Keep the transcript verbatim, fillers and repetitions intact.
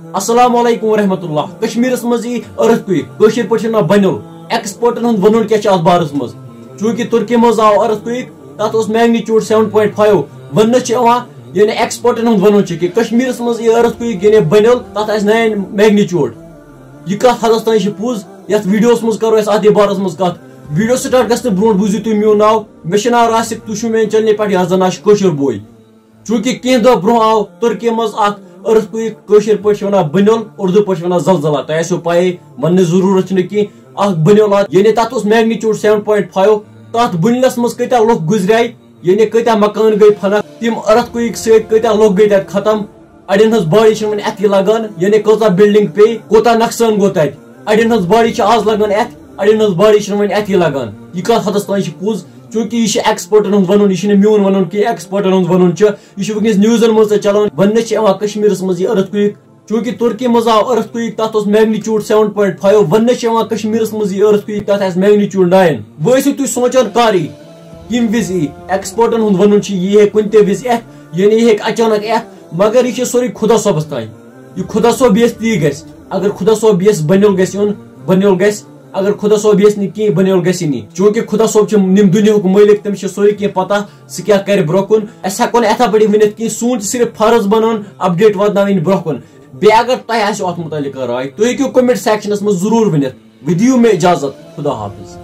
السلام علیکم ورحمۃ اللہ۔ کشمیرس منٛز یی ارتھ کویک، کٲشِر پٲٹھۍ چھِ ونان بنیُل۔ ایکسپرٹن ہُنٛد ونُن کیٛاہ چھُ اتھ بارس منٛز؟ چوٗنٛکہِ ترکی منٛز آو ارتھ کویک، تتھ اوس میگنیچیوڈ سیون پوینٹ فایو وننہٕ چھِ یِوان۔ یعنی ایکسپرٹن ہُنٛد ونُن چھُ کہِ کشمیرس منٛز یی ارتھ کویک، یعنی بنیُل، تتھ آسہِ ناین میگنیچیوڈ۔ یہِ کتھ حدس تام چھِ پوٚز، یتھ ویڈیوس منٛز کرو أسۍ اتھ یہِ بارس منٛز کتھ۔ ویڈیو سٹارٹ گژھنہٕ برونٛٹھ بوٗزِو تُہۍ میون ناو۔ مےٚ چھُ ناو راسک، تُہۍ چھِو میٲنۍ چینلہِ پٮ۪ٹھ، یتھ زن ناو چھُ کٲشُر بوے۔ چوٗنٛکہِ کینٛہہ دۄہ برونٛہہ آو ترکی منٛز اکھ ارتھ کویک، کٲشِر پٲٹھۍ چھِ ونان بنیُل، اردو پٲٹھۍ چھِ ونان زلزلہ۔ تۄہہِ آسیو پَیی، وننٕچ ضروٗرت چھِنہٕ کینٛہہ۔ اکھ بنیُل آو، یعنی تتھ اوس میگنیچیوڈ سیون پوینٹ فایو۔ تتھ بنیُلس منٛز کۭتیاہ لُکھ گُزریے، یعنی کۭتیاہ مکان گٔے فنا، تِم ارتھ کویک سۭتۍ کۭتیاہ لُکھ گٔے تتہِ ختم۔ اڑٮ۪ن ہٕنٛز باڈی چھِنہٕ وۄنۍ اتھی لگان، یعنی کۭژاہ بلڈنگ پیٚیہِ، کوٗتاہ نۄقصان گوٚو تتہِ۔ اڑٮ۪ن ہٕنٛز باڈی چھِ آز لگان اتھ، اڑٮ۪ن ہٕنٛز باڈی چھِنہٕ وۄنۍ اتھی لگان۔ یہِ کتھ حدس تام چھِ پوٚز؟ چوٗنٛکہِ یہِ چھُ ایکسپرٹن ہُنٛد ونُن، یہِ چھُنہٕ میون ونُن کینٛہہ، ایکسپرٹن ہُنٛد ونُن چھُ۔ یہِ چھُ وٕنکیٚس نیوزن منٛز تہِ چلان، وننہٕ چھِ یِوان کشمیرس منٛز یہِ ارتھ کویک۔ چوٗنٛکہِ ترکی منٛز آو ارتھ کویک، تتھ اوس میگنیچیوڈ سیون پوینٹ فایو، وننہٕ چھِ یِوان کشمیرس منٛز یہِ ارتھ کویک، تتھ آسہِ میگنیچیوڈ ناین۔ وۄنۍ ٲسِو تُہۍ سونٛچان کر یی، کمہِ وِزِ یی؟ ایکسپرٹن ہُنٛد ونُن چھُ، یہِ ہیٚکہِ کُنہِ تہِ وِزِ یِتھ، یعنی یہِ ہیٚکہِ اچانک یِتھ، مگر یہِ چھُ سورُے خدا صٲبس تام۔ یہِ خدا صٲب یژھِ تی گژھِ۔ اگر خدا صٲب یژھِ بنیُل گژھِ یُن، بنیُل گژھِ۔ اگر خدا صٲب یژھِ نہٕ کینٛہہ، بنیُل گژھِ نہٕ۔ چوٗنٛکہِ خدا صٲب چھُ یِم دُنیاہُک مٲلِک، تٔمِس چھُ سورُے کینٛہہ پتہ، سُہ کیٛاہ کرِ برونٛہہ کُن۔ أسۍ ہٮ۪کو نہٕ یِتھے پٲٹھۍ ؤنِتھ کینٛہہ، سون چھُ صرف فرض بنان اپڈیٹ واتناوٕنۍ برونٛہہ کُن۔ بیٚیہِ اگر تۄہہِ آسہِ اتھ متعلق راے، تُہۍ ہیٚکِو کمنٹ سیکشنس منٛز ضروٗر ؤنِتھ۔ وۄنۍ دِیِو مےٚ اجازت، خدا حافظ۔